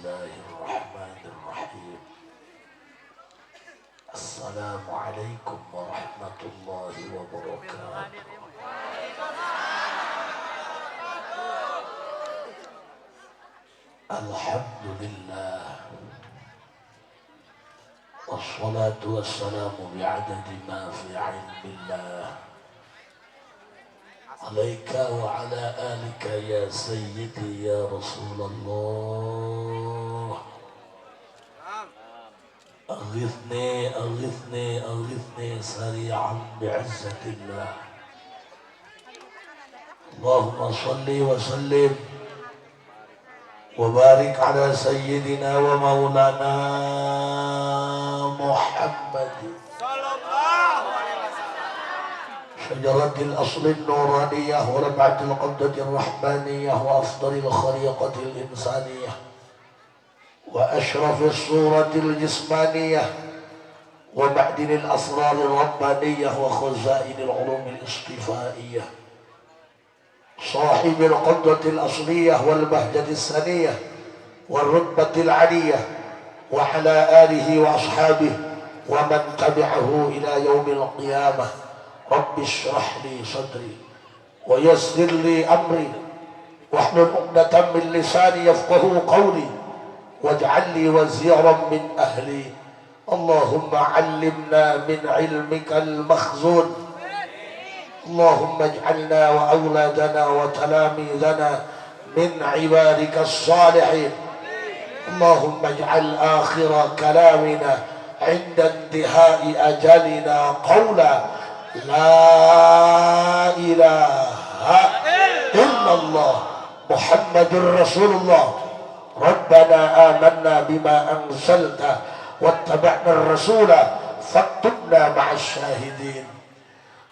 Bismillahirrahmanirrahim. Assalamualaikum warahmatullahi wabarakatuh. Alhamdulillah. Wassalatu wassalamu bi'adadi ma fi ilmillah. Alaika wa ala alika ya sayyidi ya Rasulullah. Aghithni aghithni aghithni sari'an bi'izzatillah. Allahumma salli wa sallim wa barik ala sayyidina wa maulana Muhammad Sallallahu alaihi wasallam. شجرة الأصل النورانية وربعة القبضة الرحمانية وأفضل الخليقة الإنسانية وأشرف الصورة الجسمانية ومعدن الأسرار الربانية وخزائن العلوم الاصطفائية صاحب القبضة الأصلية والبهجة السنية والرتبة العلية وعلى آله وأصحابه ومن تبعه إلى يوم القيامة. رب اشرح لي صدري ويسر لي أمري واحلل عقدة من لساني يفقه قولي واجعل لي وزيرا من أهلي. اللهم علمنا من علمك المخزون. اللهم اجعلنا وأولادنا وتلاميذنا من عبادك الصالحين. اللهم اجعل آخر كلامنا عند انتهاء أجلنا قولا لا إله إلا الله محمد رسول الله. ربنا آمنا بما أنزلت واتبعنا الرسول فاكتبنا مع الشاهدين.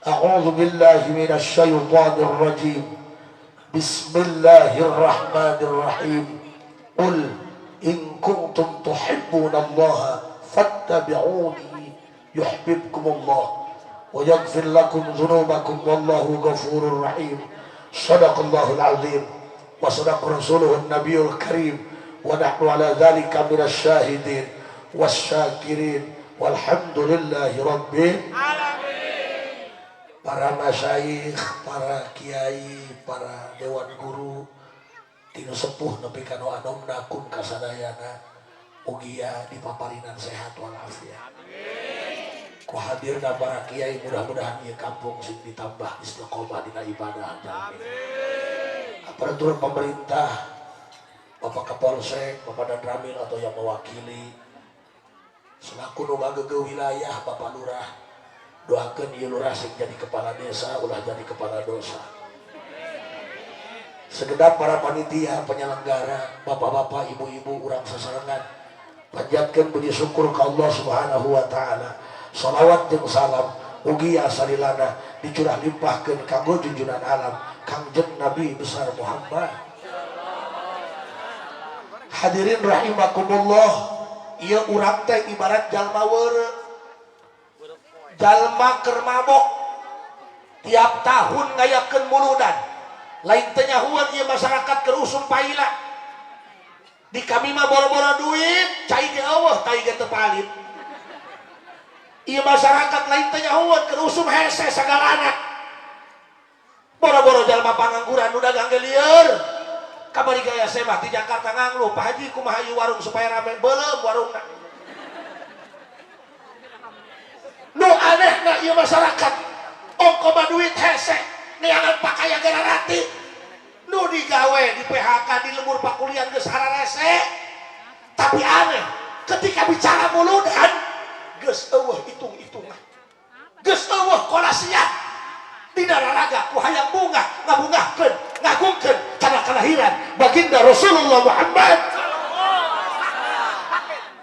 أعوذ بالله من الشيطان الرجيم. بسم الله الرحمن الرحيم. قل إن كنتم تحبون الله فاتبعوني يحببكم الله ويغفر لكم ذنوبكم والله غفور رحيم. صدق الله العظيم وصدق رسوله النبي الكريم ونحن على ذلك من الشاهدين والشاكرين والحمد لله رب Alamin. Para masyayikh, para kiai, para dewan guru, tinu sepuh nepi ka nu anomna kun kasadayana, mugia dipaparinan sehat walafiat. Ku hadirna para kiai, mudah-mudahan ieu kampung sing ditambah istiqomah dina ibadah. Amin. Aparatur pemerintah, Bapak Kapolsek, Bapak Danramil atau yang mewakili, selaku nu ngagegeu wilayah, Bapak Lurah, doakeun ieu lurah sing jadi kepala desa, ulah jadi kepala dosa. Segenap para panitia penyelenggara, bapak-bapak, ibu-ibu, urang sasarengan, panjatkeun puji syukur ka Allah Subhanahu wa taala. Salawat jeung salam ugia salilana dicurah limpahkeun kanggo junjunan alam Kangjeng Nabi besar Muhammad. Hadirin rahimakumullah, ieu urang teh ibarat jalma weureu, jalma keur mabok, tiap tahun ngayakeun muludan. Lain teh nyahuan ieu masyarakat keur usum paila. Di kami mah boro-boro duit, cai ge eueuh, tai ge teu palit. Ieu masyarakat lain teh nyahuan keur usum hese sagalana. Boro-boro jalma pangangguran nu dagang ge lieur. Kamari gaya saya mah di Jakarta ngangluh, "Pak Haji, kumaha ieu warung supaya rame?" Beuleum warungna. Nu anehna ieu masyarakat, ongko mah duit hese, neangan pakaian gararati. Nu digawe di PHK, di lembur pakulian geus hararese. Tapi aneh, ketika bicara muludan geus eueuh hitung-hitungan. Geus eueuh kolasian. Dina raraga ku hayang bunga ngabungahkeun, ngagungkeun kana kelahiran baginda Rasulullah Muhammad.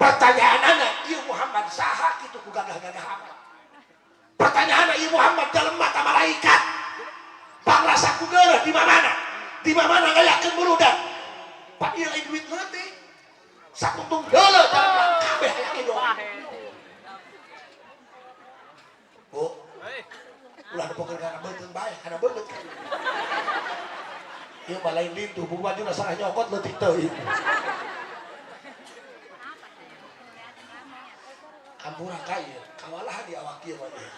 Pertanyaan anak, ieu Muhammad saha kitu ku gagah-gagah amat? Pertanyaan, ieu Muhammad dalam mata malaikat. Pangrasa ku geureuh di mana? Di mana ngayakeun muludan? Pak, ieu lain duit leutik. Sakuntung deuleu jalma kabeh aya kieu. Bu, ulah nepokeun kana beuteung bae, kana beungeut. Ieu mah lain lintuh, buku baju salah nyokot leutik teuing. Hampura ka ieu, kawalahan di awak ieu mah ieu.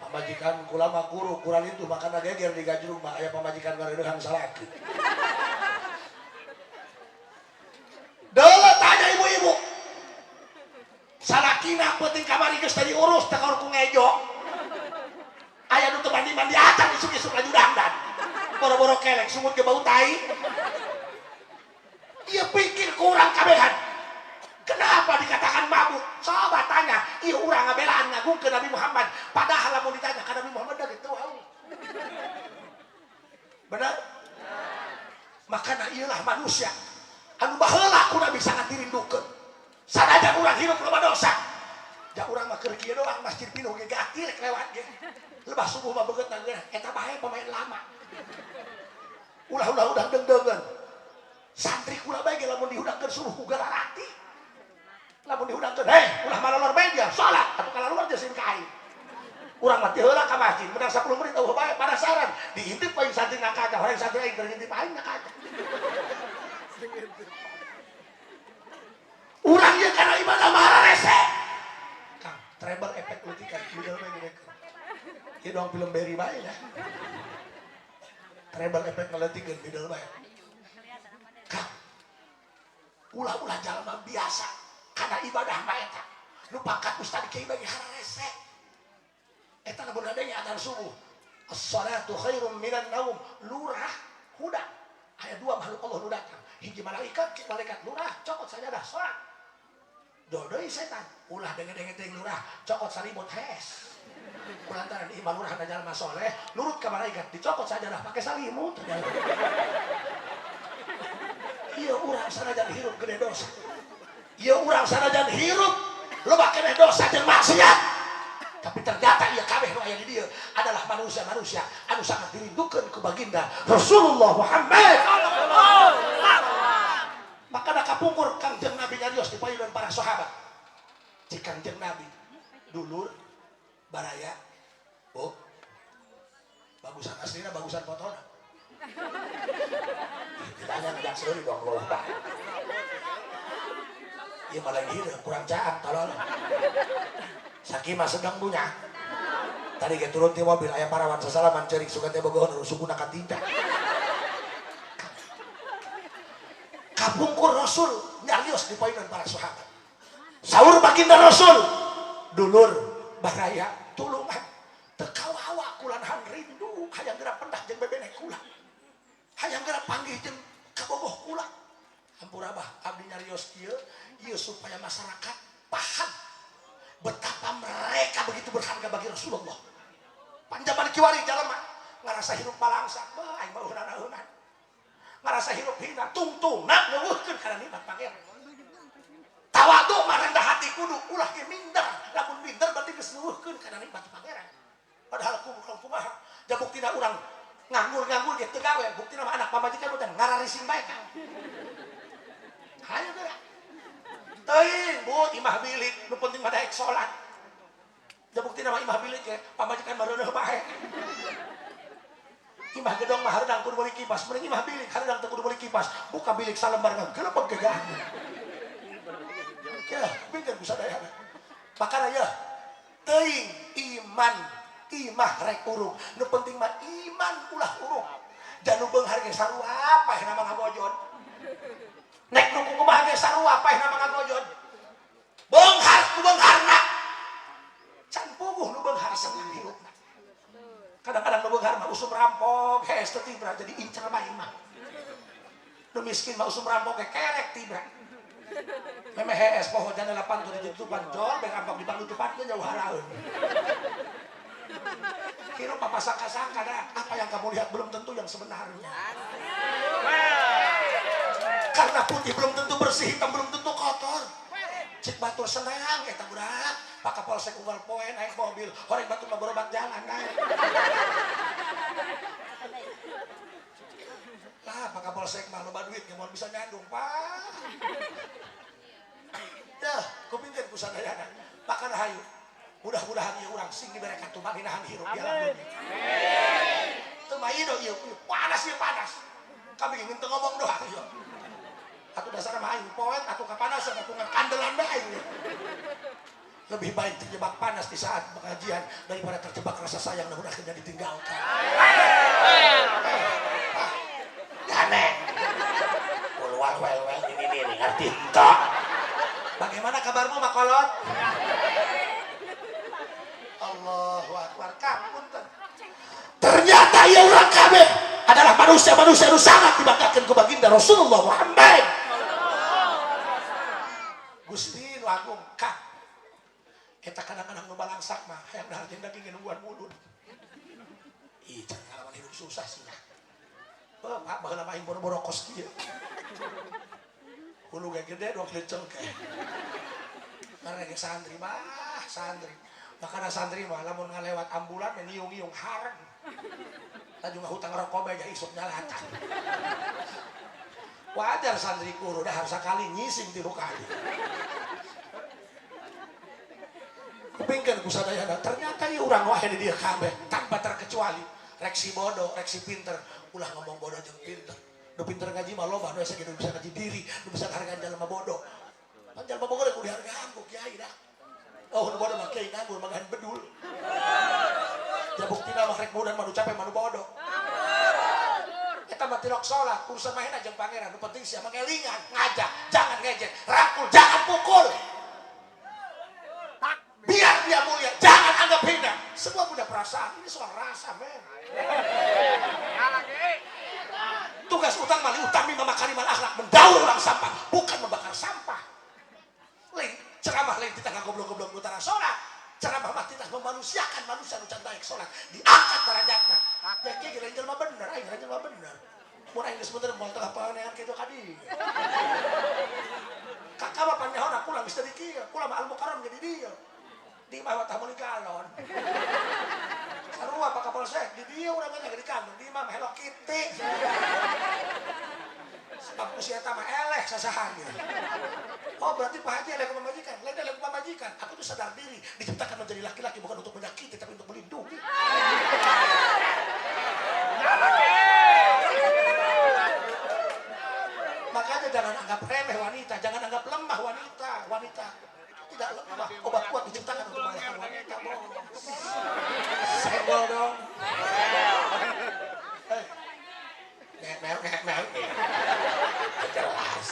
Pamajikan kula mah guru, kurang itu makana geger di gajrung mah aya pamajikan ngareuneuhan salaki. Deuleu tanya ibu-ibu. Salakina penting kamari geus tadi urus teh ku ngejo. Aya nu teu mandi-mandi acan isuk-isuk laju dangdan. Boro-boro kelek sungut ge bau tai. Ieu pikir kurang kabehan. Kenapa dikatakan mabuk? Coba tanya, ieu urang ngabelaan ngagungkeun Nabi Muhammad. Padahal lamun ditanya ka Nabi Muhammad da kitu hau. Benar? Makana ieulah manusia anu baheula ku Nabi sangat dirindukeun. Sanajan urang hirup loba dosa. Ja urang mah keur kieu doang masjid pinuh ge gati rek lewat ge. Lebah subuh mah beungeut na eta bae pemain lama. Ulah-ulah udah deung-deungeun. Santri kula bae ge lamun dihudangkeun subuh ku galarati. Lamun dihudangkeun, hei, ulah malolor bae dia salat, atuh kaluar jeung ka aing. Urang mah teu heula ka masjid, menang 10 menit eueuh bae penasaran, diintip aing santri na kaca, hoyong santri aing keur ngintip aing na kaca. Urang ieu kana ibadah mah rese. Kang, treble efek leutik middle bae gedekeun. Ieu doang film Berry bae ya. Treble efek ngaleutikeun middle bae. Kang, ulah-ulah jalma biasa karena ibadah mah eta. Nu pangkat ustad kiai bagi hararese. Eta lamun ngadenge adzan subuh. As-salatu khairum minan naum. Lurah huda. Aya dua makhluk Allah nu datang. Hiji malaikat, malaikat lurah cokot sajadah salat. Dodoi setan, ulah denge-denge teuing lurah, cokot salimut hes. Kulantaran iman lurah na jalma soleh, nurut ka malaikat, dicokot sajadah pake salimut. Ieu urang sanajan hirup gede dosa. Ieu urang sanajan hirup loba keneh dosa jeung maksiat. Tapi ternyata ieu kabeh nu aya di dieu adalah manusia-manusia anu sangat dirindukeun ku baginda Rasulullah Muhammad. Makana kapungkur Kangjeng Nabi nyarios di payunan para sahabat. Cik Kangjeng Nabi dulur baraya, oh bagusan aslina bagusan fotona. Ditanya ngajak seuri dong loh bae. Ieu mah lain hideung kurang caang tolol. Saki mah sedang punya. Tadi ge turun ti mobil aya parawan sasalaman ceurik sugan teh bogohon rusukuna katinta. Kapungkur Rasul nyarios di payunan para sahabat. Saur baginda Rasul, dulur baraya tulungan teu kawawa kulanahan rindu hayang geura pendah jeung bebeneh kula. Hayang geura panggih jeung kabogoh kula. Hampura bah abdi nyarios kieu ieu supaya masyarakat paham betapa mereka begitu berharga bagi Rasulullah. Panjaman kiwari jalma ngarasa hirup balangsa, bah aing mah eueunan-eueunan. Ngarasa hirup hina tungtungna ngeuweuhkeun kana nikmat Pangeran. Tawadu mah rendah hati kudu ulah ge minder. Lamun minder berarti geus ngeuweuhkeun kana nikmat Pangeran. Padahal kumaha ja buktina urang nganggur-nganggur ge teu gawe, buktina mah anak pamajikan udah ngararising bae kan. Hayu geura. Teuing bu imah bilik nu penting mah daek salat. Ja buktina mah imah bilik ge pamajikan mah reuneuh bae. Imah gedong mah hareudang kudu meuli kipas, mending imah bilik hareudang teu kudu meuli kipas. Buka bilik salembar ngagelepeg gegaan. Ya, pikir ku sadayana. Makana ya, teuing iman imah rek urung. Nu penting mah iman ulah urung. Janu beunghar ge sarua paehna mah ngabojon. Nek nu kumaha ge sarua paehna mah ngabojon. Beunghar ku beungharna. Can puguh nu beunghar senang hirupna. Kadang-kadang nu beunghar mah usum rampok, hes teu tibra jadi incer bae mah. Nu miskin mah usum rampok ge kerek tibra. Memeh hees poho jana lapan tuh ditutupan jol beh rampok di panutupan ge jauh haraeun. Hirup papa sangka-sangka dah, apa yang kamu lihat belum tentu yang sebenarnya. Karena putih belum tentu bersih, hitam belum tentu kotor. Cik batur senang eta budak, Pak Kapolsek unggal poe naik mobil, horeng batur mah berobat jalan naik. Lah Pak Kapolsek mah loba duit ge moal bisa nyandung, Pak. Dah, kupingkeun ku sadayana. Makana hayu. Mudah-mudahan ieu urang sing dibere katumanginahan hirup di alam dunia. Teu maido ieu, panas ieu panas. Kami ingin teu ngomong doang ieu. Atuh dasarna mah aing poek atuh kapanasan atuh ngan kandelan bae aing. Lebih baik terjebak panas di saat pengajian daripada terjebak rasa sayang namun akhirnya ditinggalkan. Aneh. Well well well ini ngerti enggak? Bagaimana kabarmu Makolot? Allahu Akbar. Kapunten. Ternyata ya orang kabeh adalah manusia-manusia yang sangat dibanggakan ku baginda Rasulullah Muhammad. Gusti nu agung ka. Eta kadang-kadang nu balangsak mah hayang dahar jeung daging nungguan mulut. Ih, can ngalaman hidup susah sih. Oh, Pak, baheula mah aing boro-boro kos kieu. Hulu ge gede 2 kilo cengkeh. Karena ge santri mah, santri. Makana santri mah lamun ngalewat ambulan mah niung-niung hareng. Laju ngahutang rokok bae isuk nyalatan. Wajar santri kuru dahar sakali nyising 3 kali. Kupingkeun ku sadayana, ternyata ieu urang wae di dieu kabeh tanpa terkecuali. Rek si bodoh, rek si pinter, ulah ngomong bodoh jeung pinter. Nu pinter ngaji mah loba, nu hese bisa ngaji diri, nu bisa ngahargaan jalma bodoh. Pan jalma bodoh kudu dihargaan ku kiai dah. Oh, nu bodoh mah kiai nganggur magahan bedul. Ya buktina mah rek mudan mah nu capek mah nu bodoh. Eta mah tilok salat, urusan mahena jeung pangeran, nu penting sia mah ngelingan, ngajak, jangan ngejek, rangkul, jangan pukul. Biar dia mulia, jangan anggap hina. Semua punya perasaan, ini soal rasa, men. Tugas utama li utami memakarimal akhlak, mendaur ulang sampah, bukan membakar sampah. Lain ceramah lain kita nggak goblok-goblok utara sholat. Ceramah mah kita memanusiakan manusia nu can daek sholat, diangkat derajatna. Ya kieu lain jelema bener, aing lain jelema bener. Mun aing geus bener moal tengah panganean kitu ka dieu. Kakak mah panyahona kula geus jadi kieu, kula mah al mukarram jadi dieu. Di mah tah meuli galon. Sarua Pak Kapolsek, di dieu urang mah di kantor, di mah Hello Kitty. Sebab ku si eta mah eleh sasahannya. Oh berarti Pak Haji eleh ku pamajikan, lain eleh ku pamajikan. Aku tuh sadar diri, diciptakan menjadi laki-laki bukan untuk menyakiti tapi untuk melindungi. Makanya jangan anggap remeh wanita, jangan anggap lemah wanita. Wanita tidak lemah, obat kuat diciptakan untuk mengalahkan wanita, bos. Senggol dong. Jelas.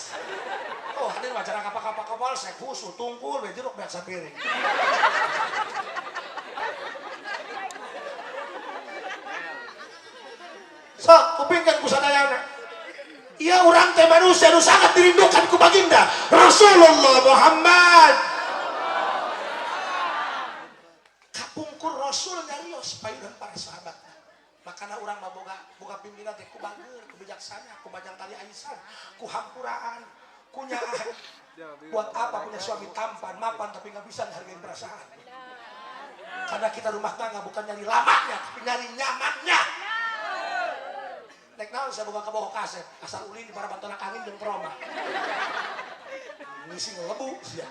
Oh, hadir wacara kapak-kapak kapolsek, khusus tungkul, jeruk beak sapiring. Sok, kupingkan ku sadayana. Iya urang teh manusia nu sangat dirindukan ku baginda Rasulullah Muhammad. Kapungkur Rasul nyarios payunan para sahabat. Makana urang mah boga pimpinan teh ku bager, ku bijaksana, ku bajang tali aisan, ku hampuraan, ku nyaah. Buat apa punya suami tampan, mapan tapi nggak bisa ngehargain perasaan. Karena kita rumah tangga bukan nyari lamanya, tapi nyari nyamannya. Nek naon saya boga kaboho kasep, asal ulin di para bantona angin jeung trauma. Ngisi ngelebu sia.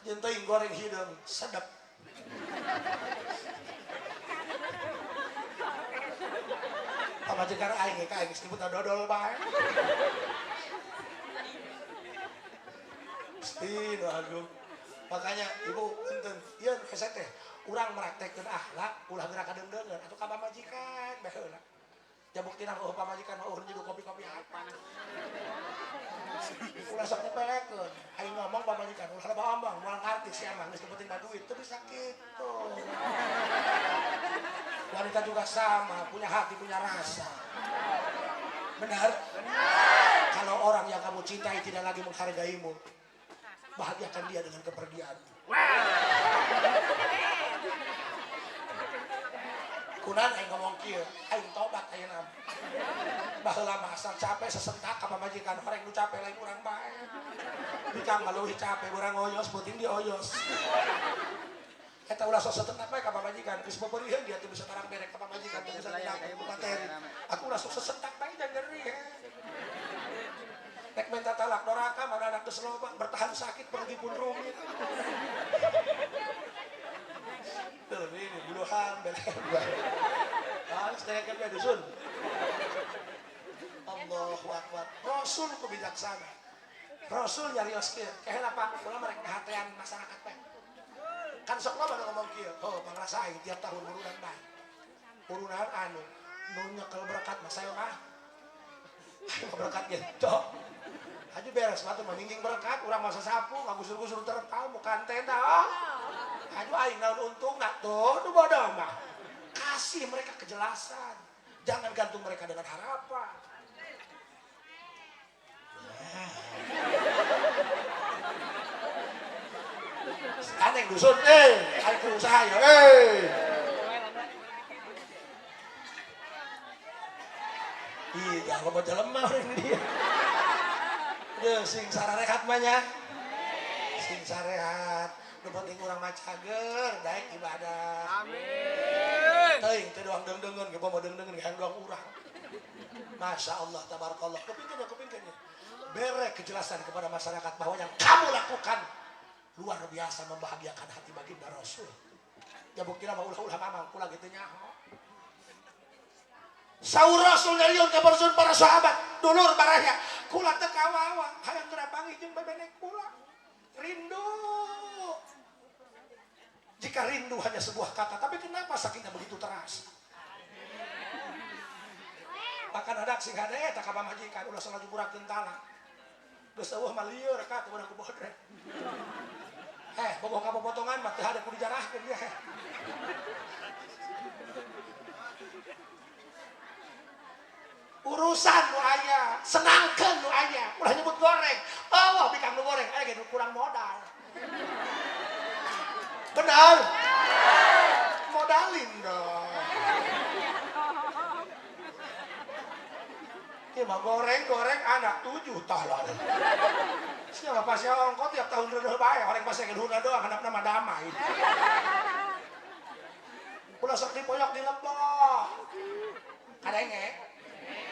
Jeung teuing goreng hideung sedep. Pamajikan aing ka aing geus nyebutna dodol bae. Gusti nu agung. Makanya ibu punten, ieu hese teh urang meraktekkeun akhlak ulah geura kadeungdeungeun atuh ka pamajikan bae heula. Ja buktina eueuh pamajikan mah eueuh nyeduh kopi-kopi apa. Ulah sok nyepelekeun. Aing ngomong pamajikan ulah loba omong, moal ngarti sia mah geus penting mah duit, teu bisa kitu. Wanita juga sama, punya hati, punya rasa. Benar? Benar. Kalau orang yang kamu cintai tidak lagi menghargaimu, bahagiakan dia dengan kepergianmu. Kunan aing ngomong kieu, aing tobat ayeuna. Baheula mah asal capek sesentak ka pamajikan, horeng nu capek lain urang bae. Bikang mah leuwih capek urang oyos, beuting dioyos. Eta ulah sok sesentak bae ka pamajikan, geus bebeurieun dia teu bisa tarang berek ka pamajikan, teu bisa nyedak ku materi. Aku ulah sok sesentak bae jangan nyeri. Rek minta talak doraka mana anak geus loba, bertahan sakit pergi pun rumit. Tuh ini buluhan belem. Ah, sedangkan dia dusun. Allahu Akbar. Rasul kebijaksana. Rasul nyarios kieu, keheula Pak, kula merek kahatean masyarakat teh. Kan sok loba nu ngomong kieu, oh pangrasa aing tiap tahun urunan bae. Urunan anu nu nyekel berkat mah saya mah. Berkat ge cok. Haji beres mah teh mah berkat urang masa sapu ngagusur-gusur terpal bukan tenda. Oh. Haji aing naon untungna tuh nu bodoh mah. Kasih mereka kejelasan. Jangan gantung mereka dengan harapan. Aneh dusun, aing usaha ya, Ih, jangan loba jelema urang dia. Deuh sing sararehat mah nya. Sing sarehat, nu penting urang mah cager, daek ibadah. Amin. Teuing teu doang deung-deungeun, ge bomo deung-deungeun hayang doang urang. Masya Allah, tabarakallah. Kupingkeun ya, kupingkeun ya. Bere kejelasan kepada masyarakat bahwa yang kamu lakukan luar biasa membahagiakan hati baginda Rasul. Ya buktina mah ulah-ulah mamang kula gitu nyaho. Saur Rasul nyarion ka Rasul para sahabat, dulur baraya, kula teu kawawa, hayang terapanggih jeung bebene kula. Rindu. Jika rindu hanya sebuah kata, tapi kenapa sakitnya begitu terasa? Bahkan ada sing hade eta ka pamajikan ulah salaju burakeun talak. Geus eueuh mah lieur ka teu meunang ku bodrek. Bogoh ka popotongan mah teu hade kudu dijarahkeun dia. Urusan nu aya, senangkeun nu aya, ulah nyebut goreng. Oh, bikang nu goreng aya ge nu kurang modal. Benar? Modalin dong. Ieu mah goreng-goreng anak 7 tah lah. Siapa pasti ongkot tiap tahun reudeuh bae, orang pasti geduhna doang handapna mah damai. Ulah sok dipoyok di lembah. Kadenge.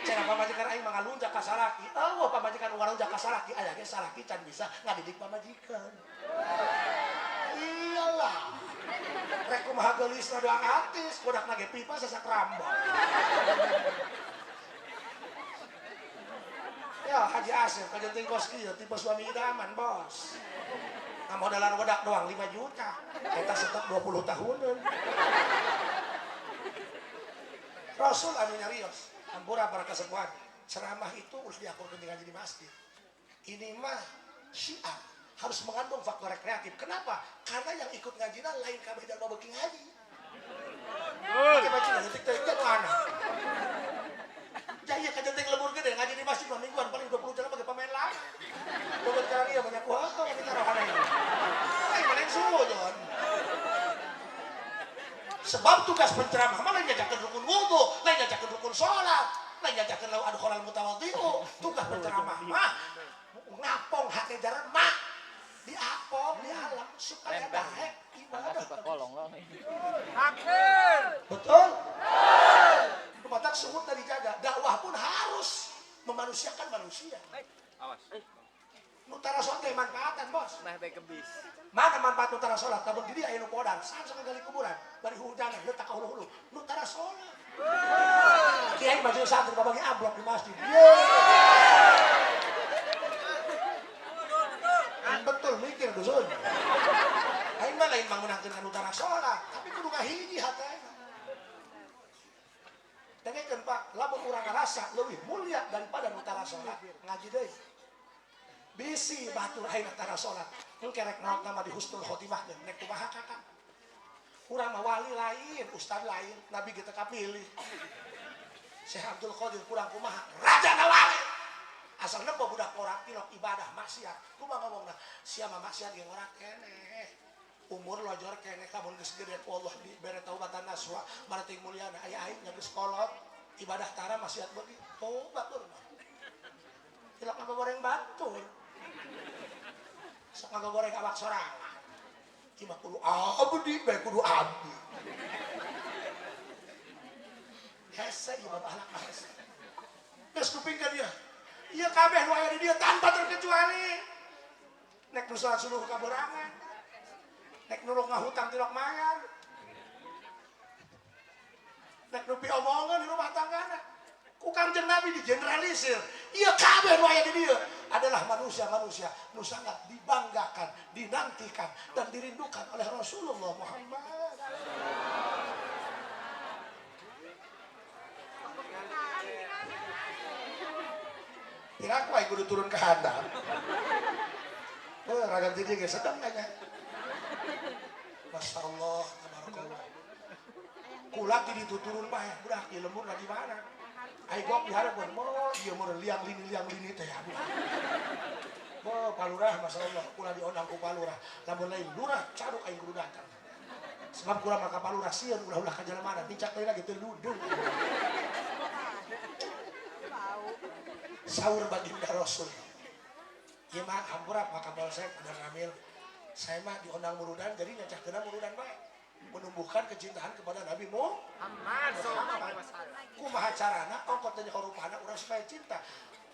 Cenah pamajikan aing mah ngalunjak ka salaki. Eueuh pamajikan ngalunjak ka salaki, aya ge salaki can bisa ngadidik pamajikan. Iyalah. Rek kumaha geulisna doang artis, budakna ge pipa sasak rambut. Ya Haji Asep kajenting kos kieu tipe suami idaman bos. Nah, modalan wedak doang 5 juta. Eta stok 20 tahunan. Rasul anu nyarios, ampura para kesepuhan. Ceramah itu harus diakurkeun dengan ngaji di masjid. Ini mah syiar harus mengandung faktor rekreatif. Kenapa? Karena yang ikut ngajina lain kabeh jalma beuki ngaji. Oke, baca detik teh nu anak. Jaya kajenting lebur gede ngaji di masjid mah mingguan paling 20 jalan bagi pemain lain. Bogot karang ieu banyak wah kita rohana ini. Lain paling sujon. Sebab tugas penceramah mah lain ngajakeun rukun wudu, lain ngajakeun rukun salat, lain ngajakeun lau adkhalal mutawaddi'u. Tugas penceramah mah ngapong hate jaremak, diapong di alam supaya daek ibadah. Betul? Matak suhut tadi jaga, dakwah pun harus memanusiakan manusia. Awas. Nutara sholat teh manfaatan, bos. Meh bae kebis. Mana manfaat nutara sholat? Lamun di dieu aya nu podang, saha sok gali kuburan, bari hujanan letak ka hulu-hulu. Nutara sholat. Kiai maju santri babagi amplop di masjid. Yeay. Betul mikir dusun. Aing mah lain mangunangkeun ka nutara sholat, tapi kudu ngahiji hatena. Dengekeun Pak, lamun urang ngarasa leuwih mulia daripada nutara sholat, ngaji deui. Bisi batur aing tara sholat, engke rek naon nama di husnul khotimah geun, rek kumaha kakak. Urang mah wali lain, ustad lain, nabi ge teu kapilih. Syekh Abdul Qadir kurang kumaha, raja na wali. Asal nempo budak orang tilok ibadah maksiat. Kumaha ngomongna, sia mah maksiat ge ngora keneh. Umur lojor keneh lamun geus gede ku Allah dibere taubatan nasuha marating mulyana aya aing nya geus kolot ibadah tara maksiat beuki tobat mah. Tilok ngagoreng batur. Sok ngagoreng awak sorangan. Ieu mah kudu abdi bae kudu abdi. Hese ieu mah ahlak mah hese. Geus kupingkeun ieu. Ieu kabeh nu aya di dieu tanpa terkecuali. Nek nu salat subuh kaberangan. Nek nu ngahutang tilok mayar. Nek nu piomongan di rumah tanggana. Ku Kangjeng Nabi digeneralisir. Ieu kabeh nu aya di dieu. adalah manusia-manusia nu sangat dibanggakan, dinantikan dan dirindukan oleh Rasulullah Muhammad. Piraku aing kudu turun ke handap. Ragam jadi ge sedang kayaknya. Masya Allah, tabarakallah. Kula ti ditu turun bae, budak di lembur lagi mana? Ai gok dihareupeun, moh ieu meureun liang lini teh aduh. Moh palurah Masya Allah, kula diondang ku palurah. Lamun lain lurah caduk aing kudu datang. Sebab kula mah ka palurah sieun ulah-ulah ka jalemana, nincak teh lagi teu ludung. Saur baginda Rasul. Ieu mah hampura Pak Kapolsek udah ngambil. Saya mah diondang murudan jadi nyacakeunna murudan bae. Menumbuhkan kecintaan kepada Nabi Muhammad. Kumaha carana ongkot teh rupana urang supaya cinta.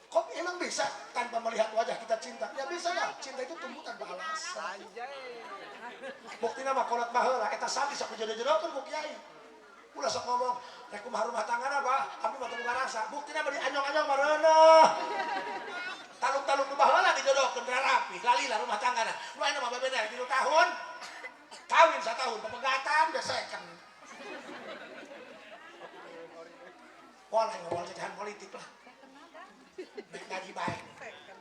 Kok emang bisa tanpa melihat wajah kita cinta? Ya bisa lah, cinta itu tumbuh tanpa alasan. Buktina mah kolot baheula eta sami sok dijodoh-jodohkeun ku kiai. Ulah sok ngomong, rek kumaha rumah tanggana bah, abdi mah teu boga rasa. Buktina mah dianyong-anyong mah reuneuh. Taluk-taluk nu baheula dijodohkeun rapi, lalila rumah tanggana. Nu ayeuna mah babeda 3 tahun. Kawin 1 tahun, pepegatan udah second. Wah, ngomong cecahan politik lah. Naik gaji baik.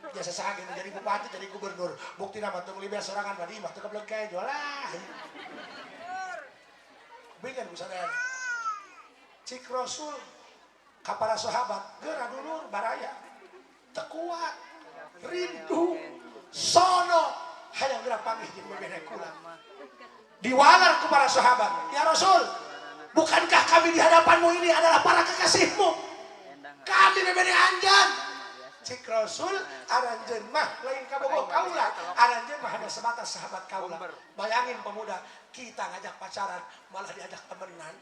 Biasa sahage jadi bupati, jadi gubernur. Bukti nama teu meuli beas sorangan mah di imah teu keblek kejo lah. Bingan ku sadayana. Cik Rasul ka para sahabat, geura dulur baraya. Teu kuat, rindu, sono hayang geura panggih jeung bebene kula. Diwalar ku para sahabat, ya Rasul, bukankah kami di hadapanmu ini adalah para kekasihmu? Kami bebene anjan. Cik Rasul, aranjeun mah lain kabogoh kaula, aranjeun mah hanya sebatas sahabat kaula. Bayangin pemuda, kita ngajak pacaran malah diajak temenan.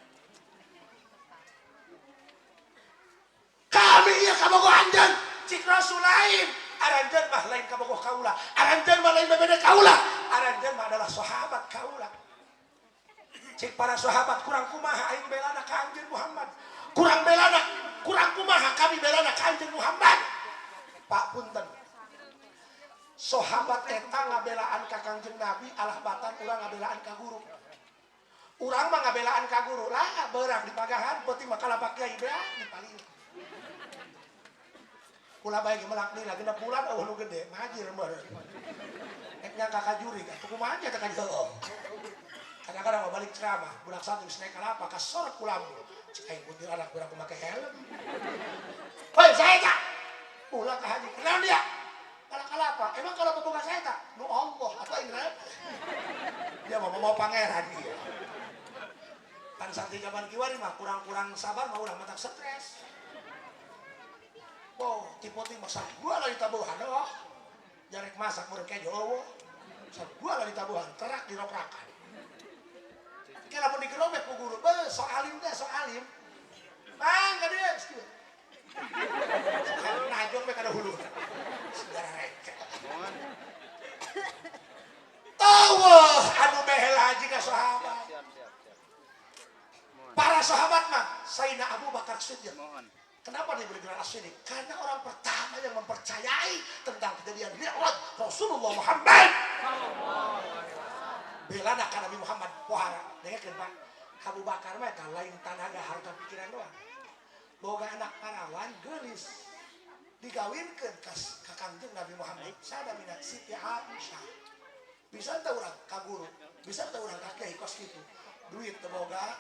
Kami iya kabogoh anjeun. Cik Rasul lain, aranjeun mah lain kabogoh kaula, aranjeun mah lain bebene kaula, aranjeun mah adalah sahabat kaula. Cik para sahabat kurang kumaha aing belana ka anjeun Muhammad. Kurang belana, kurang kumaha kami belana ka anjeun Muhammad. Pak punten. Sahabat eta ngabelaan ka Kangjeng Nabi alah batan urang ngabelaan ka guru. Urang mah ngabelaan ka guru lah beurang dipagahan peuting mah kalapak kiai bea dipaliu. Kula bae ge melak nila genep bulan eueuh nu gede majir meureun. Rek nyangka ka jurig atuh kumaha nya teh ka heueuh. Kadang-kadang mau balik ceramah, budak santri geus naik kalapa kasorot ku lampu. Cik aing kuntilanak urang make helm. Hoi saya tak. Ulah ka haji. Kenal dia? Kalak kalapa. Emang kalau boboga saya tak? Nu Allah atau aing rek. Dia mau pangeran dia. Pan santri zaman kiwari mah kurang-kurang sabar mah ulah matak stres. Oh, tipe-tipe masak gua lah ditabuhan oh. Jarek masak meureun kejo eueuh. Masak gua lah ditabuhan, terak dirokrakan. Ke lamun digerobek ku guru, beuh sok alim teh, sok alim. Bang ka dieu geus kieu. Najong we kana hulu. Segara rek. Tawah anu behel haji ka sahabat. Para sahabat mah Sayyidina Abu Bakar Siddiq. Kenapa diberi gelar As-Siddiq? Karena orang pertama yang mempercayai tentang kejadian Mi'raj Rasulullah Muhammad. Belana ka Nabi Muhammad pohara. Dengekeun Pak. Abu Bakar mah eta lain tanaga harta pikiran doang. Boga anak parawan geulis. Digawinkeun ka Kangjeng Nabi Muhammad. Sadamina Siti Aisyah. Bisa teu urang ka guru, bisa teu urang ka kiai kos kitu. Duit teu boga,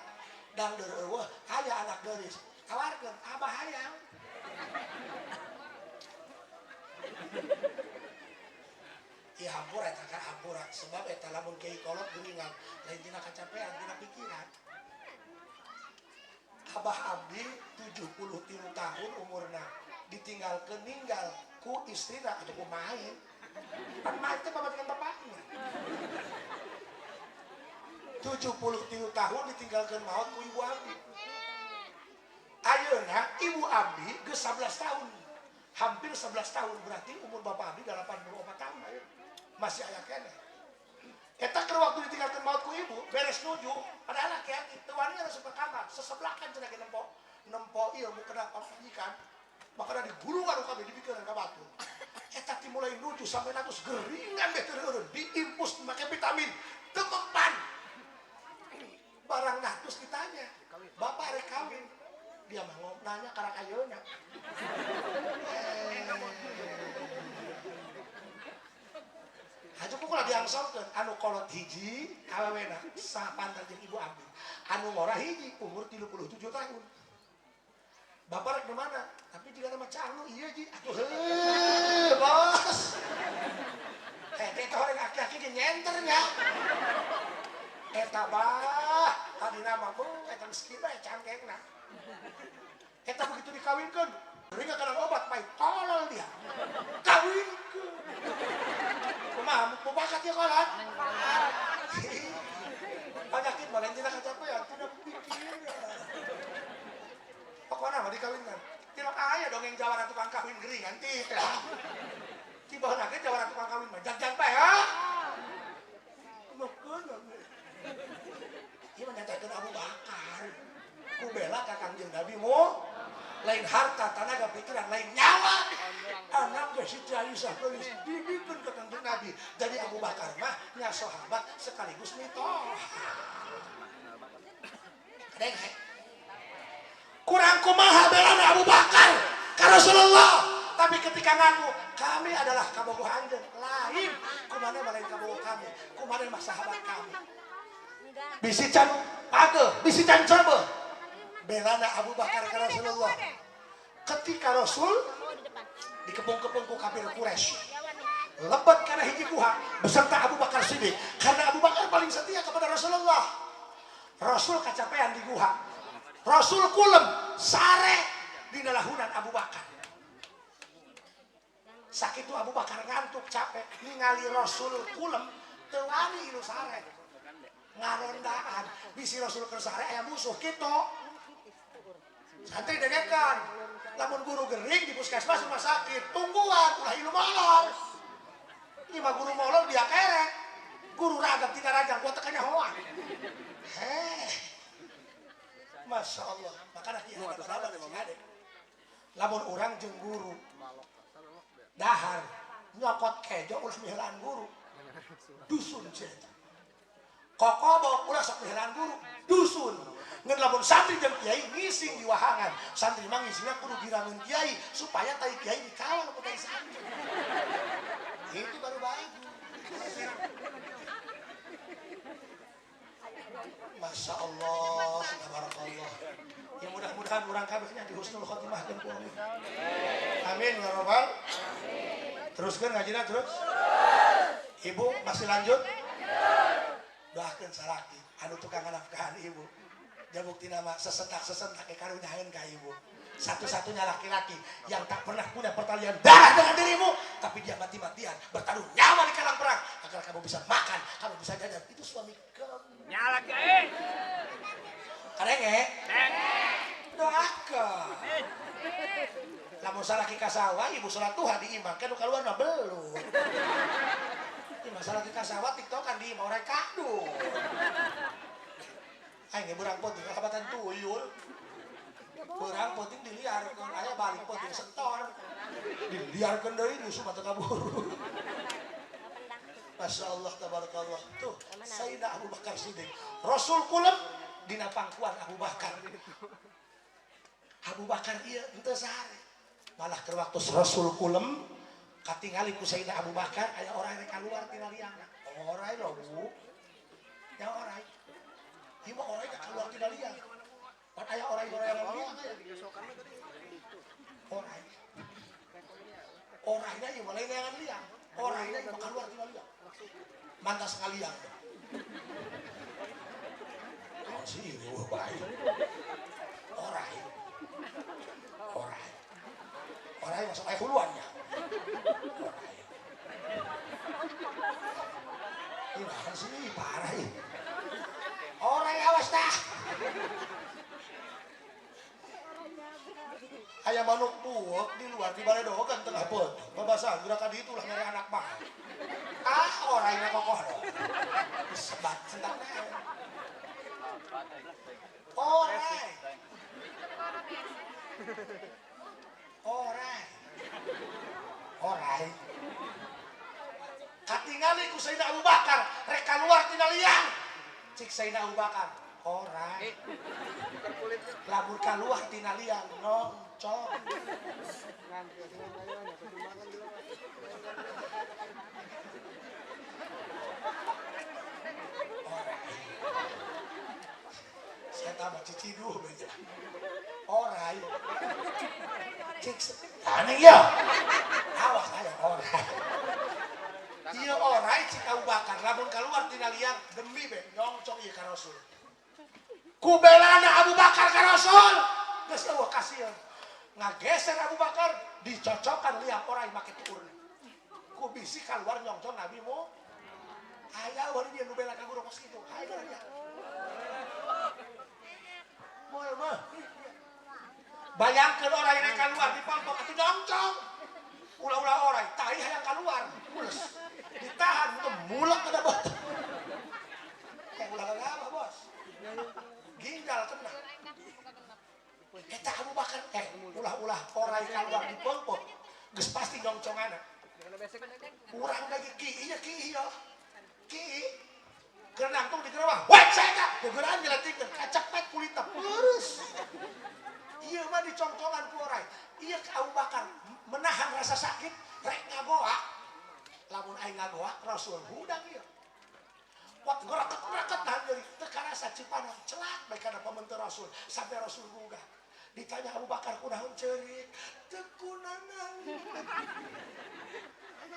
dangdeur eueuh, aya anak geulis. Tawarkeun abah hayang. Ieu hampura eta ka hampura sebab eta lamun kiai kolot geuningan lain tina kacapean tina pikiran. Abah abdi 73 tahun umurna ditinggalkeun ninggal ku istrina atau ku main. Pan main teh pamajikan bapakna. 73 tahun ditinggalkeun maot ku ibu abdi. Ayeuna ibu abdi geus 11 tahun. Hampir 11 tahun berarti umur bapak abdi 84 tahun ayeuna. Masih aya keneh. Eta keur waktu ditinggalkeun maot ku ibu, beres nuju, padahal laki-laki teu wani asup ka kamar, sesebelakan cenah ge nempo. Nempo ieu mukena pamajikan. Makana digulungan ku kabeh dibikeun ka batur. Eta ti Itu sampai natus geringan beh teu diimpus make vitamin teu mempan. Barang natus ditanya, "Bapak rek kawin?" Dia mah nanya karak ayeuna. Haju pukul diangsolkeun anu kolot hiji awewena sapantar jeung ibu abdi. Anu ngora hiji umur 37 tahun. Bapak rek di mana? Tapi jika nama canglu iya ji. Atuh heuh, bos. Teh horeng aki-aki ge nyenter nya. Eta bah, tadina mah beuh eta geus kieu bae cangkengna. Eta begitu dikawinkeun, gering kana obat bae tolol dia. Kawinkeun. Kumaha mubakat ya kolot? Penyakit mah lain tina kacapean, tina pikiran. Pokokna mah dikawinkan. Tilok aya dongeng jawara tukang kawin geringan tih. Ti baheula ge jawara tukang kawin mah jag-jag bae ha. Kumaha ieu mah nyatakeun Abu Bakar. Ku bela ka Kangjeng Nabi mu lain harta, tanaga, pikiran, lain nyawa. Anak ge Siti Aisyah geulis dibikeun ka Kangjeng Nabi. Jadi Abu Bakar mah nya sahabat sekaligus mitoha. Kadeng kurang kumaha belana Abu Bakar ka Rasulullah. Tapi ketika ngaku kami adalah kabogoh anjeun, lain kumaha mah lain kabogoh kami, kumaha mah sahabat kami. Bisi can pageuh, bisi can coba. Belana Abu Bakar ke Rasulullah. Ketika Rasul dikepung-kepung ku kafir Quraisy, lebet kana hiji guha beserta Abu Bakar Siddiq, karena Abu Bakar paling setia kepada Rasulullah. Rasul kacapean di guha, Rasul kulem sare di lahunan Abu Bakar. Sakitu Abu Bakar ngantuk capek ningali Rasul kulem teu wani ilu sare. Ngarondaan bisi Rasul keur sare aya musuh kitu. Santri dengekan, lamun guru gering di puskesmas rumah sakit, tungguan ulah ilu molor. Ieu mah guru molor dia kerek. Guru ragam tina rajang gua teu kanyahoan. Heh. Masya Allah, makana kieu ada. Lamun urang jeung guru dahar nyokot kejo ulah miheulaan guru. Dusun sia eta. Kokobok ulah sok miheulaan guru, dusun. Ngan lamun santri jeung kiai ngising di wahangan, santri mah ngisingna kudu girangeun kiai supaya tai kiai dikawal ku tai santri. Itu baru bagus. Masya Allah, tabarakallah. Ya mudah-mudahan urang kabehnya di husnul khotimah ku Allah. Amin ya rabbal. Teruskeun ngajina terus. Ibu masih lanjut? Doakeun salaki anu tukang nafkahan ibu. Dia bukti nama sesentak-sesentak karunyaeun ka ibu. Satu-satunya laki-laki yang tak pernah punya pertalian darah dengan dirimu, tapi dia mati-matian bertaruh nyawa di kalang perang agar kamu bisa makan, kamu bisa jajan. Itu suami kamu. Nyala kiai. Kadenge? Doakeun. Lamun salaki ka sawah, ibu salat duha di imah, kan nu kaluar mah belum. Imah salaki ka sawah tiktokan di imah orang kadu. Aing ge beurang penting kabatan tuyul. Beurang penting diliarkeun, aya balik penting setor. Diliarkeun deui musuh mah teu kaburu. Masya Allah tabarakallah. Tuh Sayyidina Abu Bakar Siddiq. Rasul kulem dina pangkuan Abu Bakar. Abu Bakar ieu henteu sare. Malah keur waktu Rasul kulem katingali ku Sayyidina Abu Bakar aya orang rek kaluar tina liangna. Orai lho Bu. Ya orai. Ieu mah orai kaluar tina liang. Pan aya orai-orai yang liang aya. Orai. Oraina ieu mah lain neangan liang. Oraina ieu mah kaluar tina liang. Mantas ngaliang. Oh sih, wah baik. Orai. Orai. Orai masuk air huluannya. Orai. Ini nahan sih, parah ini. Orai awas dah. Aya manuk buuk di luar di balai dohogan tengah peuting. Babasaan geura ka ditu lah nyari anak mah. Ah, oraina kokoh dong. Disebat sentak. Orai. Orai. Orai. Katingali ku Sayyidina Abu Bakar rek kaluar tina liang. Cik Sayyidina Abu Bakar, orai. Lamun kaluar tina liang noncong. Orai. Saya tambah ciciduh beja. Orai. Cik aneh ya. Awas aya orai. Ieu orai cik Abu Bakar lamun kaluar tina liang demi be nyongcong ieu ka Rasul. Ku belana Abu Bakar ka Rasul. Geus eueuh kasieun. Ngageser Abu Bakar dicocokan liang orai make tuurna. Ku bisi kaluar nyongcong Nabi mu. Aya eueuh dia nu bela ka guru kos kitu. Hayo dia. Moal mah. Bayangkeun orai rek kaluar dipompok atuh nyongcong. Ulah-ulah orai tai hayang kaluar. Mules. Ditahan teu mulek kana botol. Kayak ulah gagabah, Bos. Ginjal kena. Eta Abu Bakar ulah-ulah orai kaluar dipompok. Geus pasti nyongcongana. Urang lagi ki ieu ki ieu. Ki keur nangtung di gerobak. Wek saya gegeran nyeletingkeun kacepet kulitna peureuh. Ieu mah dicongcongan ku orai. Ieu ka Abu Bakar menahan rasa sakit rek ngagoak. Lamun aing ngagoak Rasul hudang ieu. Wat ngeraket-ngeraket nahan nyeri teu karasa cipanon celak bae kana pamenteur Rasul sampai Rasul gugah. Ditanya Abu Bakar kunaon ceurik? Teu kunaon.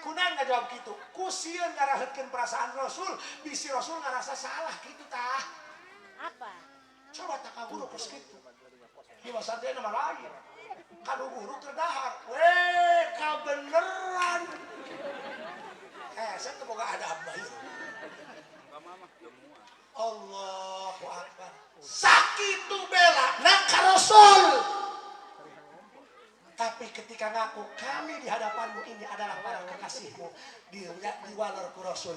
Kunaon ngajawab kitu? Ku sieun ngaraheutkeun perasaan Rasul, bisi Rasul ngarasa salah kitu tah. Apa? Coba tak ka guru kos kitu. Di masa dia nama lain. Kalau guru terdahar, weh kabeneran. Saya tuh boga adab mah ieu. Allahu Akbar. Sakitu bela nak ka Rasul. Tapi ketika ngaku kami di hadapanmu ini adalah para kekasihmu, diwaler ku Rasul.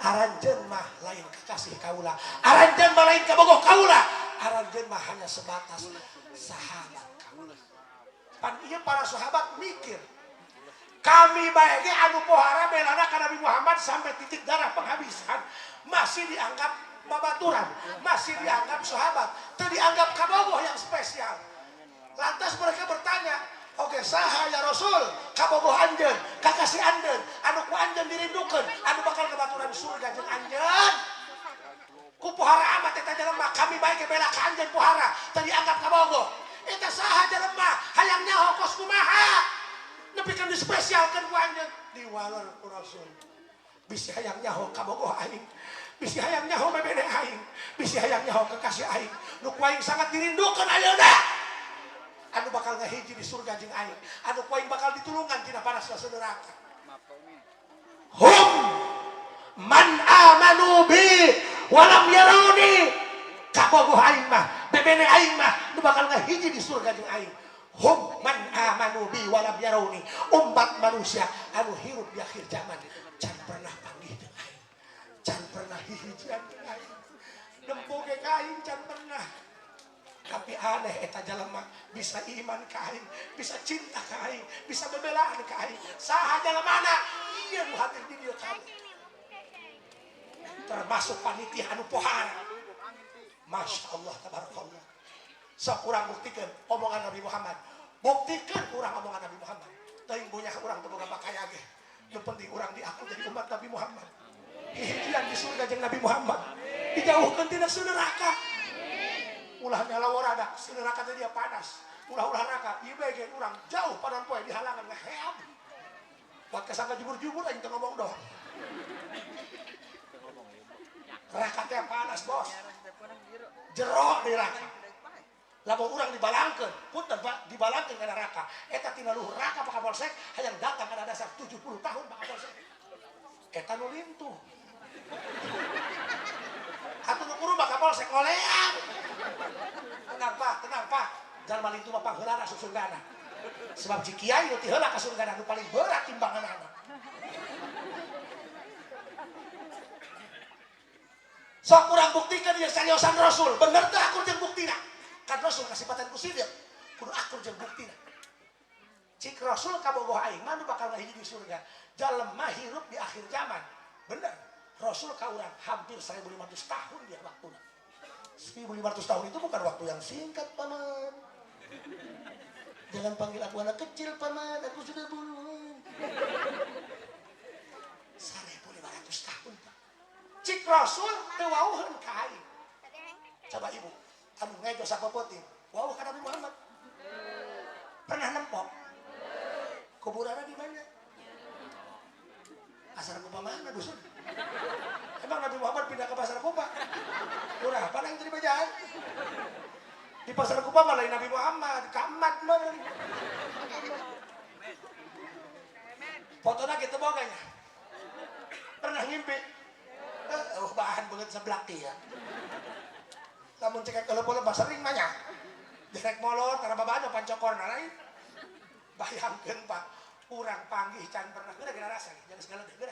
Aranjeun mah lain kekasih kaula. Aranjeun mah lain kabogoh kaula. Aranjeun mah hanya sebatas sahabat kaula. Pan ieu para sahabat mikir. Kami bae ge anu pohara belana ka Nabi Muhammad sampai titik darah penghabisan masih dianggap babaturan, masih dianggap sahabat, teu dianggap kabogoh yang spesial. Lantas mereka bertanya, oke saha ya Rasul, kabogoh anjeun, kakasih anjeun, anu ku anjeun dirindukeun, anu bakal kabaturan surga jeung anjeun. Ku pohara amat eta jelema, kami bae ge bela ka anjeun pohara, teu dianggap kabogoh. Eta saha jelema, hayang nyaho kos kumaha? Nepikeun dispesialkeun ku anjeun, diwaler ku Rasul. Bisi hayang nyaho kabogoh aing, bisi hayang nyaho bebene aing, bisi hayang nyaho kekasih aing, nu ku aing sangat dirindukeun ayeuna. Anu bakal ngahiji di surga jeung aing, anu ku aing bakal ditulungan tina panasna neraka. Hum man amanu bi walam yarawni. Kabogoh aing mah, bebene aing mah nu bakal ngahiji di surga jeung aing. Hum man amanu bi walam yarawni. Umat manusia anu hirup di akhir zaman can pernah panggih jeung aing, can pernah hihijian jeung aing, nempo ge ka aing can pernah. Tapi aneh eta jelema bisa iman ka aing, bisa cinta ka aing, bisa bebelaan ka aing. Saha jelemana? Ieu nu hadir di dieu kabeh. Termasuk panitia anu pohara. Masya Allah tabarakallah. Sok urang buktikeun omongan Nabi Muhammad. Buktikeun urang omongan Nabi Muhammad. Teuing bonya urang teu boga pakaya ge. Nu penting urang diaku jadi umat Nabi Muhammad. Hihijian di surga jeung Nabi Muhammad. Dijauhkeun tina neraka. Ulah nyalawarada, neraka teh dia panas. Ulah-ulah neraka, ieu bae ge urang jauh panon poe di halangan ngeheab. Buat kasangka jubur-jubur aing teu ngomong doang. Neraka teh panas, Bos. Jero di neraka. Lamun urang dibalangkeun, punten Pak, dibalangkeun ka neraka. Eta tina luhur neraka Pak Kapolsek hayang datang kana dasar 70 tahun Pak Kapolsek. Eta nu lintuh. Atuh nu kuru Pak Kapolsek ngoleang. Tenang Pak, tenang Pak. Jalma lintuh mah pangheulana asup surgana. Sebab si kiai nu ti heula ka surgana nu paling berat timbanganana. Sok urang buktikeun ieu sariosan Rasul, bener teu akur jeung buktina? Kan Rasul kasipatan ku sidiq, kudu akur jeung buktina. Cik Rasul kabogoh aing mah nu bakal ngahiji di surga. Jalema hirup di akhir zaman. Bener, Rasul ka urang hampir 1500 tahun dia waktuna. 1500 tahun itu bukan waktu yang singkat, paman. Jangan panggil aku anak kecil, paman, aku sudah buruan. 1500 tahun, Pak. Cik Rasul teu wauheun ka aing. Coba ibu, anu ngejo sapeupeting, wauh ka Nabi Muhammad. Pernah nempok? Kuburannya di mana? Pasar Kupa mana dusun? Emang Nabi Muhammad pindah ke Pasar Kupa? Urang apa yang jadi bejaan? Di Pasar Kupa malah Nabi Muhammad, kamat mah. Fotonya gitu boganya. Pernah ngimpi? Oh, bahan banget seblak ya. Lamun cekek kalau pola sering mah nya. Direk molor karena babanya pancokorna lain. Bayangkeun Pak, urang panggih can pernah geura geura rasa jangan segala teh geura.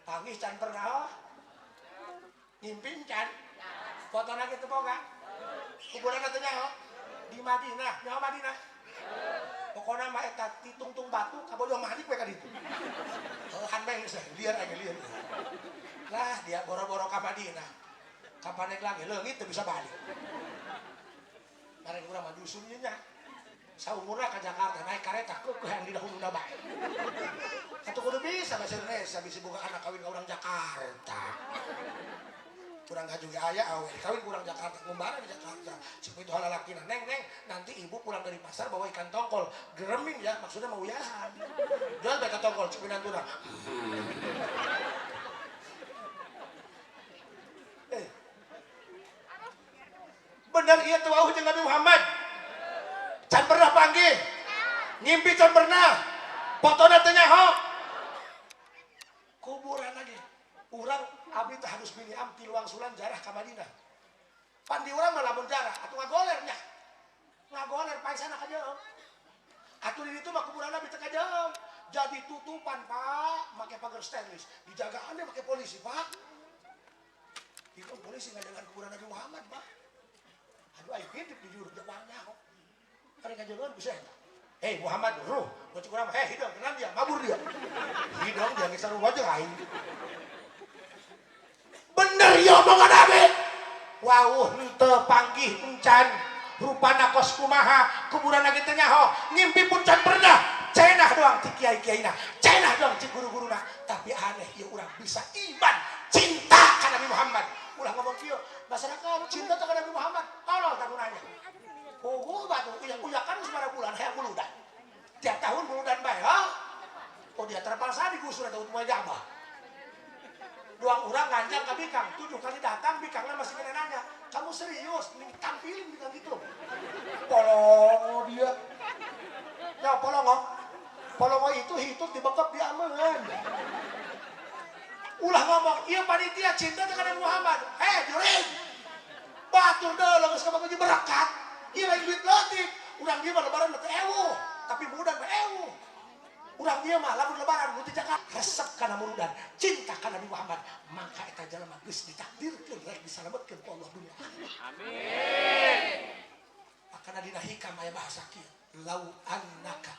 Panggih can pernah oh. Ngimpi can. Fotona kitu boga. Kuburan teh nyaho di Madinah, nyaho Madinah. Pokona mah eta titungtung batu kabojong malik we ka ditu. Heuhan bae geus liar aja liar. Lah dia boro-boro ka Madinah. Kapan naik lagi leungit teu bisa balik. Bareng urang mah dusun ieu nya. Saumurna ka Jakarta naik kareta keukeuh yang di dahuluna bae. Atuh kudu bisa bahasa Indonesia bisa boga anak kawin ka urang Jakarta. Kurang gaji aya awe kawin kurang Jakarta ngumbara di Jakarta. Cik itu halalakina neng neng nanti ibu pulang dari pasar bawa ikan tongkol geremin ya maksudnya mau uyahan. Jual bae ka tongkol cik minantuna. Bener ieu teu wauh jeung Nabi Muhammad. Can pernah panggih. Ngimpi can pernah. Fotona teu nyaho. Kuburan lagi. Urang abdi teh harus bini am tilu wangsulan jarah ka Madinah. Pan di urang mah lamun jarah atuh ngagoler nya. Ngagoler paisana ka jeuh. Atuh di ditu mah kuburan Nabi teh ka jeuh. Jadi tutupan, Pak, make pagar stainless. Dijagaan deh make polisi, Pak. Itu polisi ngajagaan kuburan Nabi Muhammad, Pak. Aduh ayo hidup di juruk jawabnya kok. Hari ngajagaan bisa eta. Hei Muhammad ruh, gua cek urang mah, hei hidung kenal dia, mabur dia. Hidung dia geus sarua aja aing. Bener ya omongan Nabi. Wauh henteu panggih encan rupana kos kumaha kuburan lagi teu nyaho ngimpi pun can pernah cenah doang ti kiai-kiaina cenah doang ti guru-guruna tapi aneh ieu urang bisa iman cinta ka Nabi Muhammad. Ulah ngomong kieu masyarakat cinta ka Nabi Muhammad tolol tah nanya. Puguh batu uyak-uyakan geus sabaraha bulan hayang muludan. Tiap tahun muludan bae ha. Oh dia terpaksa digusur atau moal jabah. Doang orang nganjang ke bikang, 7 kali datang bikangnya masih kena nanya, kamu serius? Ini tampilin bikang gitu. Polongo dia. Ya polongo. Polongo itu hitut dibekep di ameungan. Ulah ngomong, iya panitia cinta dengan Nabi Muhammad. Hei juring. Batur deuleu geus kabagi berkat. Ieu lain duit leutik. Urang ieu mah lebaran teu ewu, tapi mudan mah ewu. Urang ieu mah lamun lebaran nu ti Jakarta resep kana murudan, cinta kana Nabi Muhammad, maka eta jalma geus ditakdirkeun rek disalametkeun ku Allah dunya. Amin. Makana dina hikam aya bahasa kieu, lau annaka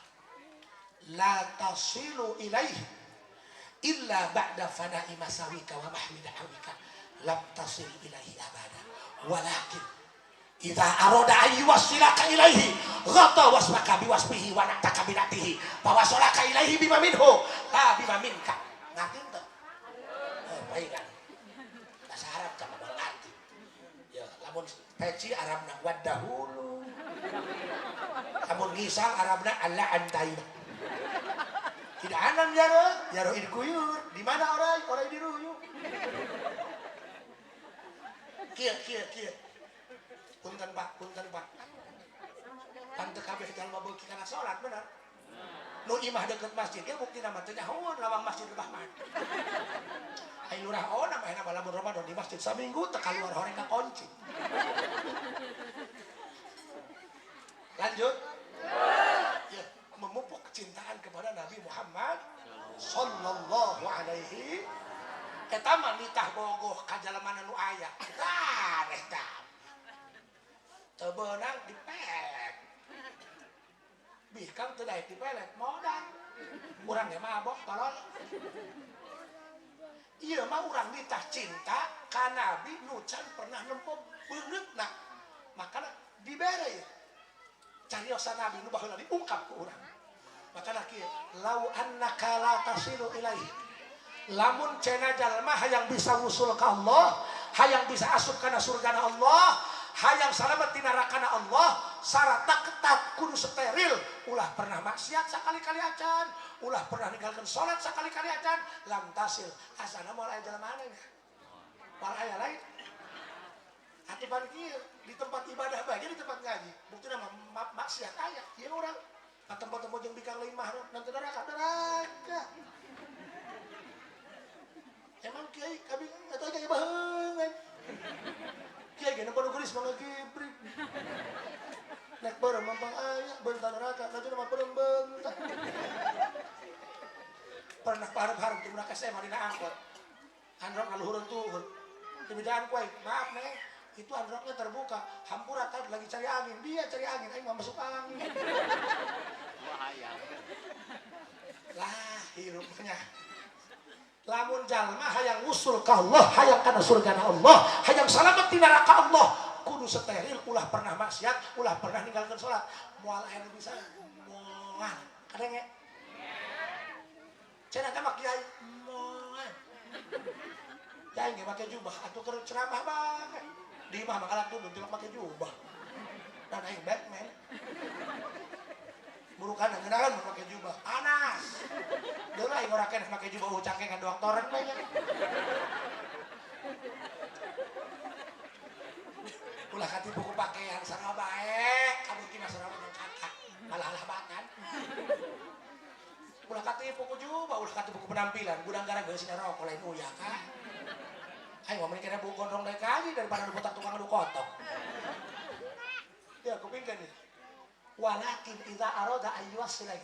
la tasilu ilaihi illa ba'da fana'i masawika wa mahwi da'wika lam tasil ilaihi abada walakin idza arada ay yuwasilaka ilaihi ghata wasfaka biwasfihi wa na'taka binatihi fa wasalaka ilaihi bima minhu la bima minka. Ngerti teu? Oh, baik kan. Bahasa Arab kan moal ngarti. Ya, lamun peci Arabna wadahulu. Lamun ngisang Arabna alla antaina. Tidak anam yaro, yaro idkuyur. Di mana orai? Orai diruyu. Kieu kieu kieu. Punten Pak, punten Pak. Tante kabeh jalma beuki kana salat bener. Nu imah deket masjid ge buktina mah teu nyahoeun lawang masjid lebah mah. Ai lurah ona mah enak lamun Ramadan di masjid saminggu teu kaluar horeng ka kunci. Lanjut. Ya, memupuk kecintaan kepada Nabi Muhammad sallallahu alaihi. Eta mah nitah bogoh ka jalma nu aya. Tah eta. Teu beunang dipelet. Bikang teu daek dipelet, modal. Urang ge mabok tolol. Ieu mah urang ditah cinta ka Nabi nu can pernah nempo beungeutna. Makana dibere ieu. Cariosan Nabi nu baheula diungkap ku urang. Makana kieu, lau annaka la tasilu ilaihi. Lamun cenah jalma hayang bisa wusul ka Allah, hayang bisa asup kana surgana Allah, hayang salamet tina nerakana Allah, syaratna ketat, kudu steril, ulah pernah maksiat sakali-kali acan, ulah pernah ninggalkeun salat sakali-kali acan, lam tasil. Asana moal aya jalma aneh nya. Moal aya lain. Atuh pan kieu di tempat ibadah bae di tempat ngaji, buktina mah maksiat aya. Ieu urang ka tempat-tempat jeung bikang lain mahram nanti neraka neraka. Emang kiai kami atau kiai baheungan. Kiai ge nempo nu geulis mah ngegibrik. Nek beureum mampang aya beunta neraka, nanti mah beureum beunta. Pernah parep-parep di budak SMA dina angkot. Androk ngaluhureun tuhun. Di bejaan ku aing, maaf neng, itu androknya terbuka. Hampura tadi lagi cari angin, dia cari angin, aing mah masuk angin. Bahaya. Lah, hirupnya. Lamun jalma hayang usul ka Allah, hayang kana surgana Allah, hayang salamet ti neraka Allah, kudu steril, ulah pernah maksiat, ulah pernah ninggalkeun salat. Moal aya nu bisa moal. Kadenge? Cenah teh mah kiai moal. Kiai ge make jubah atuh keur ceramah bae. Di imah mah kalak tunduk tilok make jubah. Dan aing Batman. Burukan ngeunaheun mun make jubah. Panas. Deuleu aing ora keneh make jubah cangkengan doang toren bae nya. Ulah katipu ku pakaian sarua bae, kabeuki mah sarua jeung kakak, malah lahbatan. Ulah katipu ku jubah, ulah katipu ku penampilan, gudang gara geus sina rokok lain uya ka. Aing mah mending kena buku gondrong deui kaji daripada nu botak tukang adu kotok. Ya kupingkeun nih. Walakin idza arada ayyuwassila.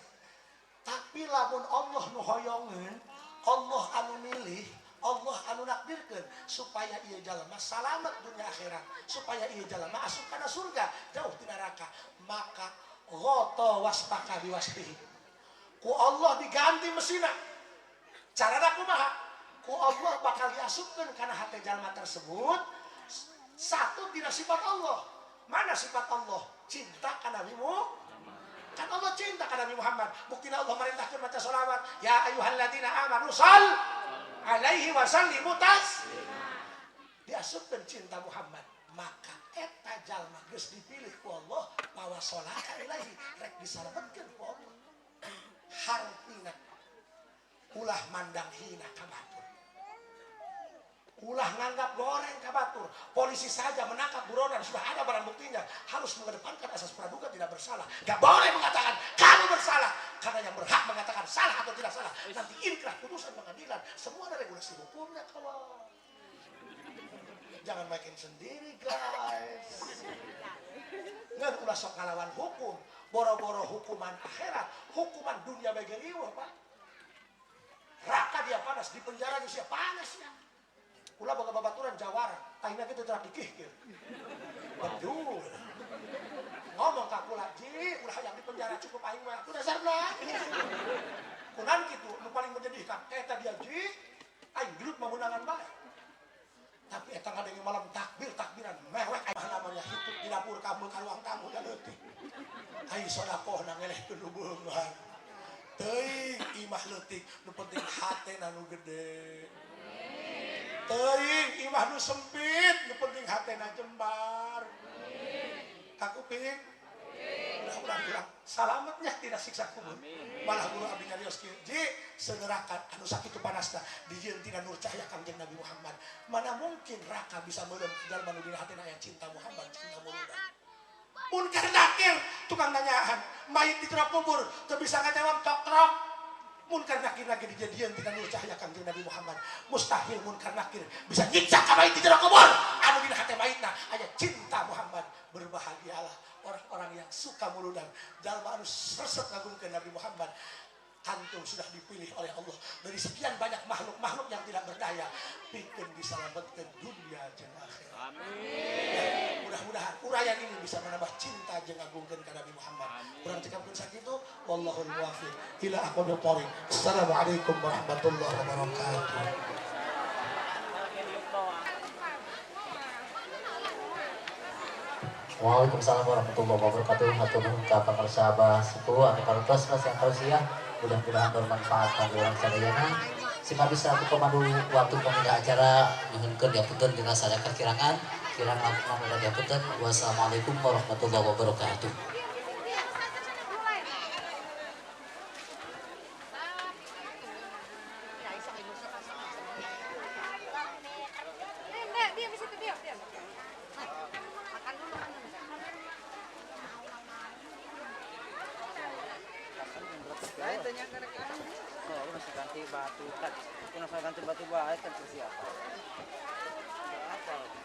Tapi lamun Allah nu hoyongeun, Allah anu milih, Allah anu nakdirkeun supaya ieu jalma salamet dunia akhirat, supaya ieu jalma asup kana surga, jauh ti neraka, maka ghata wasfaka biwasfihi. Ku Allah diganti mesina. Carana kumaha? Ku Allah bakal diasupkeun kana hate jalma tersebut satu tidak sifat Allah. Mana sifat Allah? Cinta ka Nabi Muhammad. Kan Allah cinta ka Nabi Muhammad. Buktina Allah merintahkan maca sholawat. Ya ayyuhalladzina amanu shall alaihi wa sallimu taslima. Diasupkeun cinta Muhammad, maka eta jalma geus dipilih ku Allah mawa sholaka ilaihi, rek disalametkeun ku Allah. Hartina ulah mandang hina ka batur. Ulah nganggap goreng ka batur. Polisi saja menangkap buronan sudah ada barang buktinya, harus mengedepankan asas praduga tidak bersalah. Gak boleh mengatakan kamu bersalah, karena yang berhak mengatakan salah atau tidak salah nanti inkrah putusan pengadilan. Semua ada regulasi hukumnya kawan. Jangan makin sendiri guys. Ngan ulah sok ngalawan hukum, boro-boro hukuman akhirat, hukuman dunia bae riweuh Pak. Raka dia panas di penjara geus panas ya. Ulah boga babaturan jawara, akhirnya kita terak dikihkir. Betul. Ngomong ka kula, ji, ulah yang di penjara cukup aing mah. Ku dasarna. Kunan kitu nu paling menyedihkan, eta dia ji, aing gelut memenangan bae. Tapi eta ngadenge malam takbir, takbiran mewek aing namanya hitut di dapur kamu ka ruang tamu da leutik. Aing sodakoh na ngelehkeun nu beunghar. Teuing imah leutik, nu penting hatena nu gede. Teuing imah nu sempit, nu penting hatena jembar. Kakuping. Ulah ulah salametnya tidak siksa kubur. Malah guru abdi nyarios kieu, ji seunerakan anu sakitu panasna dijieun tina nur cahya Kangjeng Nabi Muhammad. Mana mungkin raka bisa meureum jalma nu dina hatena aya cinta Muhammad, cinta muludan. Munkar nakir tukang nanyaan, mayit di jero kubur teu bisa ngajawab tok-trok. Munkar nakir lagi dijadian tina nur cahya Kangjeng Nabi Muhammad. Mustahil munkar nakir bisa nyiksa ka mayit di jero kubur. Anu dina hate mayitna aya cinta Muhammad. Berbahagialah orang-orang yang suka muludan, jalma anu resep ngagungkeun Nabi Muhammad. Antum sudah dipilih oleh Allah dari sekian banyak makhluk-makhluk yang tidak berdaya, pikeun diselamatkan dunia jeung akhirat. Amin. Ya, mudah-mudahan uraian ini bisa menambah cinta jeung ngagungkeun ka Nabi Muhammad. Urang cekapkeun sakitu, wallahul muwaffiq ila aqwamit thoriq. Assalamualaikum warahmatullahi wabarakatuh. Waalaikumsalam warahmatullahi wabarakatuh. Hatur nuhun ka pangarsa Abah sepuh anu parantos masihan tausiah. Mudah-mudahan bermanfaat kanggo urang sadayana. Simabdi selaku pemandu waktu pembina acara nyuhunkeun diapunten dina sadaya kakirangan. Kirang langkung mangga diapunten. Wassalamualaikum warahmatullahi wabarakatuh. Diam di situ, diam, diam. Makan dulu. Oh, aku masih ganti batu kan. Aku masih ganti batu bae kan persiapan. Apa?